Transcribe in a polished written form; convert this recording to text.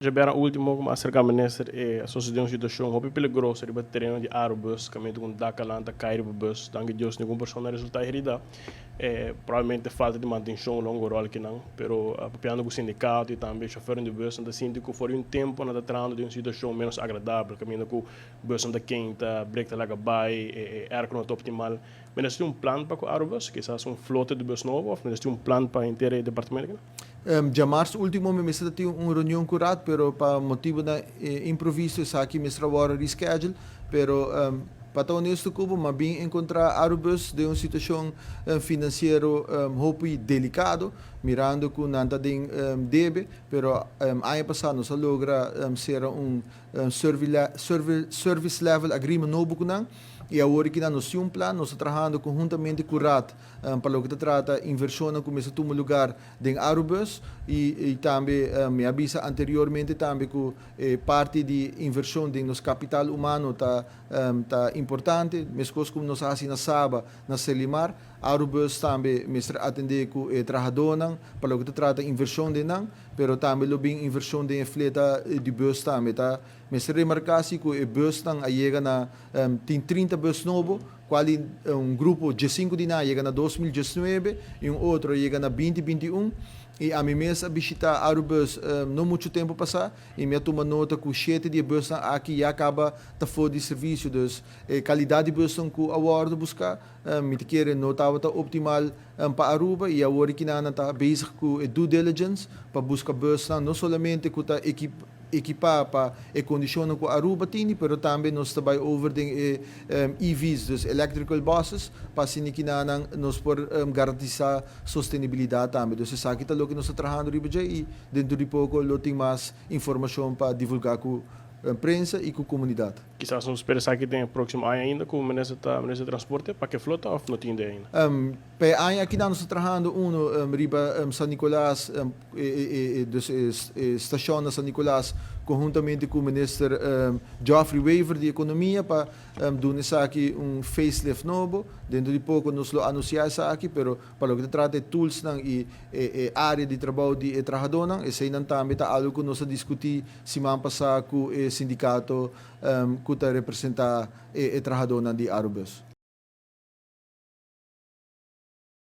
Djabierna ultimo ku mi a aserká minister e a sosodé un situashon hopi peligroso riba tereno di Arubus kaminda ku un dak a lanta kai riba bus. Danki Dios ningun persona a resultá herida. E probablemente falta di mantenshon lo un ròl kinan, pero papiando ku sindikato i tambe shofèrnan di bus nan ta sinti ku for di un tempu nan ta trahando den un situashon ménos agradabel kaminda ku busnan ta keinta, brek ta laga bai, e airco no ta optimal. Mester tin un plan pa ku Arubus, kisas un flota di bus nobo òf mester tin un plan pa henter e departamento kinan? Djamars ultimo mi mester ta tin un reunion ku Raad pero pa motibonan improvisto esaki mester a wòrdu reschedule. Pero pa ta honesto ku bo m'a bin enkontrá Arubus den un situashon finansiero hopi delikado mirando ku nan ta den debe. Pero aña pasá nos a logra sera un service level agreement nobo ku nan i awor aki nan nos tin un plan, nos ta trahando konhuntamente ku Raad Pa loke ta trata inversionnan cu mester tuma lugar den Arubus y tambe mi a bisa anteriormente tambe cu e parti di inversion den nos capital humano ta ta importante, mescos cu nos a haci na Saba, na Serlimar, Arubus tambe mester atende cu e trahadornan pa loke ta trata inversion den nan, pero tambe lo bin inversion den e fleta di bus tambe. Ta mester remarca si cu e busnan a yega na tin 30 bus nobo, Cual di un grupo diescinco di nan a yega na 2019 y un otro a yega na 2021. Y ami mes a bishita Arubus no mucho tempo pasa y mi a tuma nota cu shete di e busnan aki ya caba ta for di servicio. Dus e calidad di busnan cu a wordo busca mi ta kere no tabata optimal pa Aruba y awor aki nan ta bezig cu e due diligence pa busca busnan no solamente cu ta ekipá pa e kondishonnan ku Aruba tini, pero tambe nos ta bai over den e EV's, dus electrical buses, pa asina kinanan nos por garantisá sostenibilidat tambe. Dus esaki ta loke nos ta trahando riba dje i dentro di poko lo tin mas informashon pa divulgá ku prensa i ku komunidat. Kisas nos spera esaki den e próksimo aña ainda ku Minister ta Minister di Transporte pa ke flota òf no tin idea ainda? Pa e aña aki nan nos ta trahando uno riba San Nicolas, dus e stashon na San Nicolas konhuntamente ku Minister Geoffrey Wever di Ekonomia pa duna esaki un facelift nobo. Dentro di poko nos lo anunsiá esaki, pero pa loke ta trata e toolsnan i e área di trabou di e trahadónan, eseinan tambe ta algu ku nos a diskutí siman pasá ku e sindikato ku ta representá e trahadónan di Arubus.